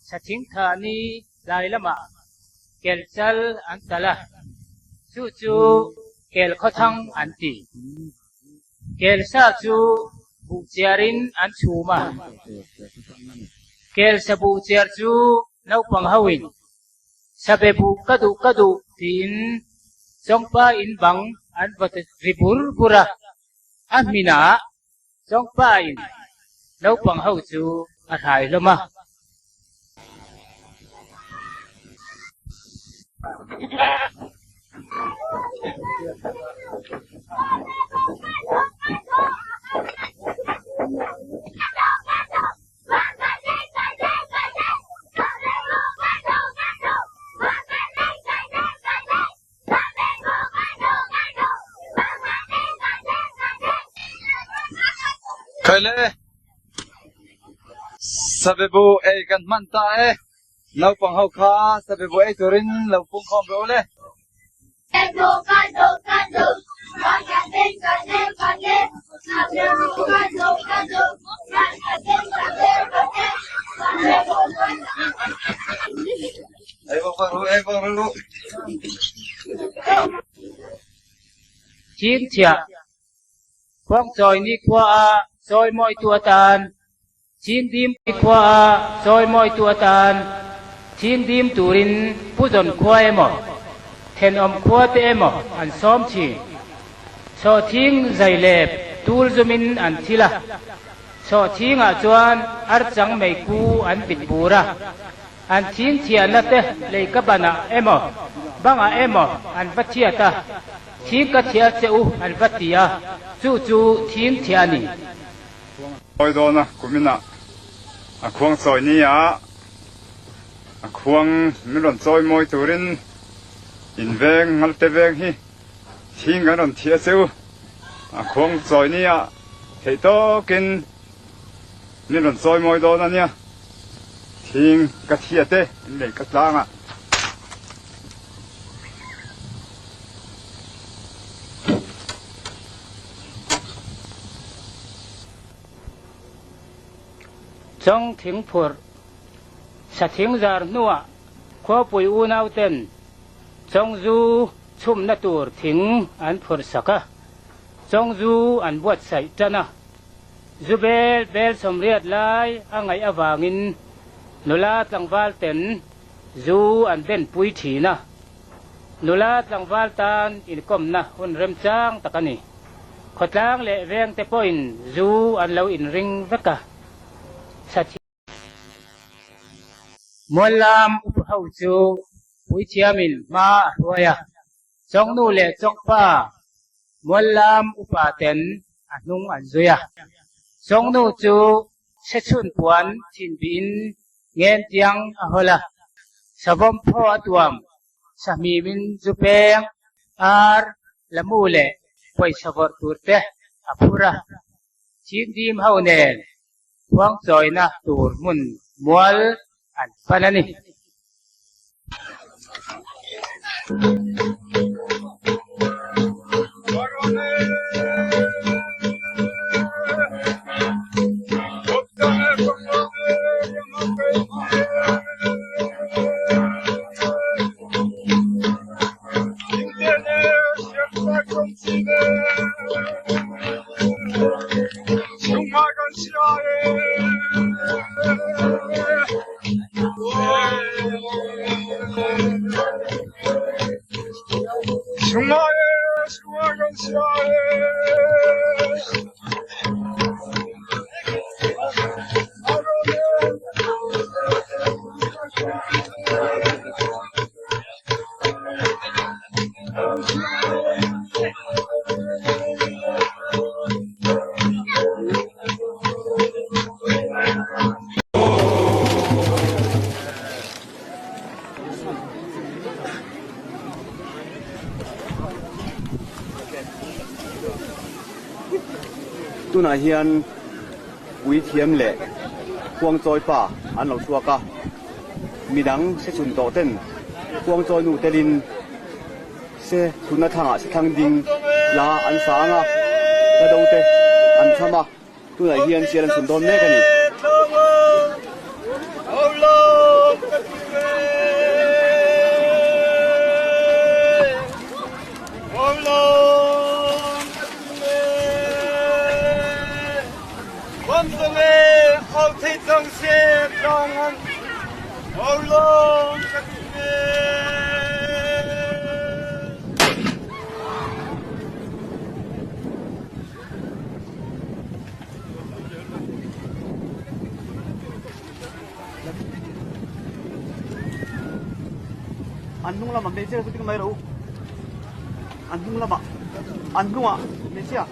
Sathing thah ni tlai lamah kel chal an talh a, chu chu kel khawthang an ti. Kel sa chu buh chiarin an chhum a, kel sa buh chiar chu naupang hoin Sabe buh ka duh ka duh tiin Chawngpa in bang an va ri bur bur a, a hminah Chawngpa in naupang ho chu a hrai hlawm a. Khaile sabebu ei kan hman ta e naupang ho kha sabebu ei turin lo pung khawm rawh u le. Chhingchhiah, Khuangchawi nikhua a chawimawitu atan Chindim khua a chawimawitu atan Chindim turin Pu Zawn khua emaw, thenawm khua te emaw an sawm thin. Sawhthing zai lep tul zumin an thil a, sawhthingah chuan archang meiku an bit bur a, an thing thiahna te leika banah emaw, bangah emaw an va thiat a, thing ka thiah che u an va ti a, chu chu thing thiah a ni. Chawi dawn a kuminah a khuang chawi ni a, a khuang min rawn chawi mawi turin in veng ngalte veng hi thing kan rawn thiah che u. A khuang chawi ni a theih tawkin min rawn chawi mawi dawn a nia. Thing ka thiah te in lei ka tlang a. Chawng thing phurh, Sathing zar hnuah khuapui unauten Chawngzu chhumna tur thing an phurh sak a, Chawngzu an buatsaih tan a. Zu bel bel sawmriat lai a ngaih avangin nula tlangval ten zu an benpui thin a. Nula tlangval tan inkawmna hun remchang tak a ni. Khawtlang leh vengte pawhin zu an lo inring vek a. Sathi. Muallam upa ho chu puithiamin hma a hruai a, Chawngnu leh Chawngpa Muallam upa ten a hnung an zui a. Chawngnu chu Chhechhun puan thinbihin ngentiang a hawl a, savawm phaw a tuam, sahmimin zu peng, ar, lamu leh pawisa vawrh tur te a phur a. Thingdim ho nen khuangchawina tur hmun mual an pan a ni. Tunah hian puithiam leh khuangchawi pa an lo chhuak a, midang se chhun tawh ten khuangchawi nu telin se chhunna thlangah se thlang ding la an sa ang a, hla do te an cham a. Tunah hian sial an chhun dawn mek a ni. thei cang seh tlang an Haulawng ka ti ve. An hnung lamah hmeichhia chu ding mai rawh u. An hnung lamah an hnungah hmeichhia.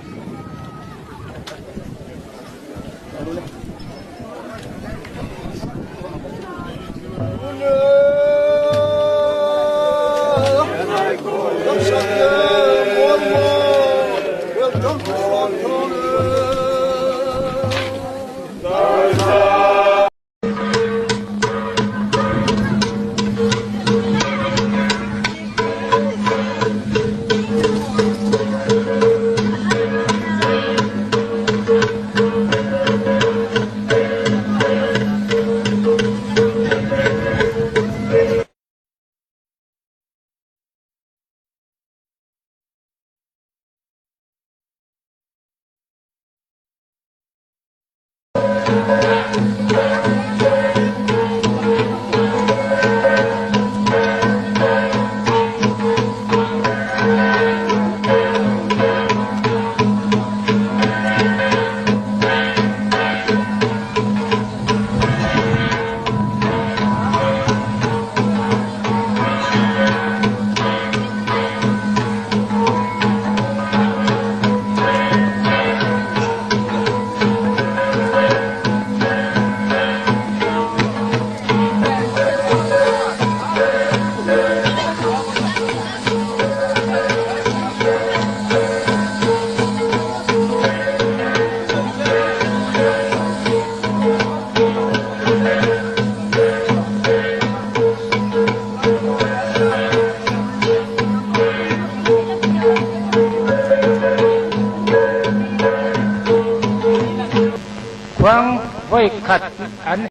Khuang voi khat an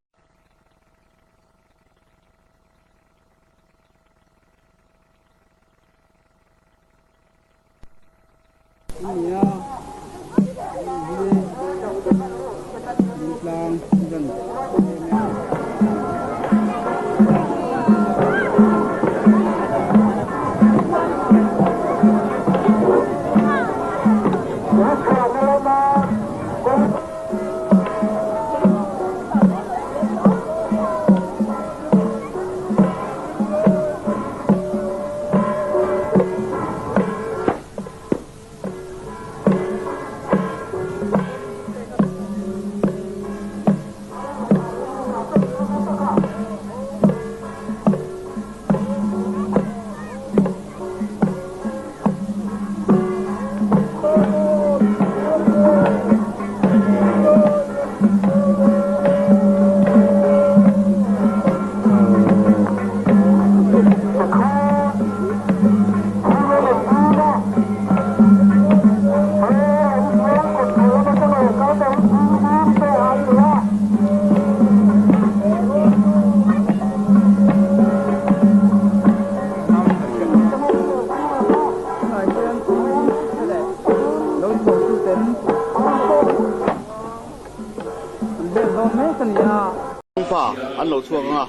Pa an lo chhuak ang a,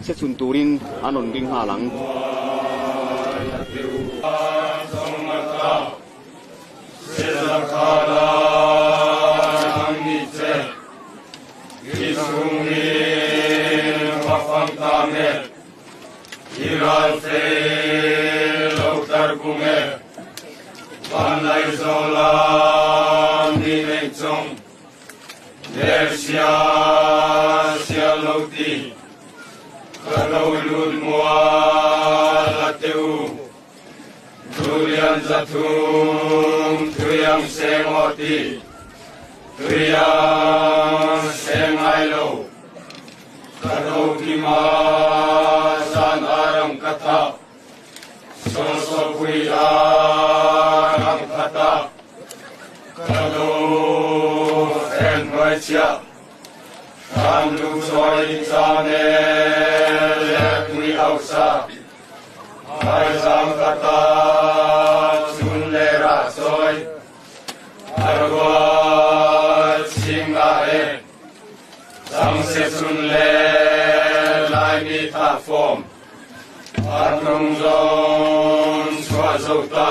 se chhun turin an rawn ring nghal ang. Thangse chun le Laimi tha fawm a hnung zawn chuah zo ta.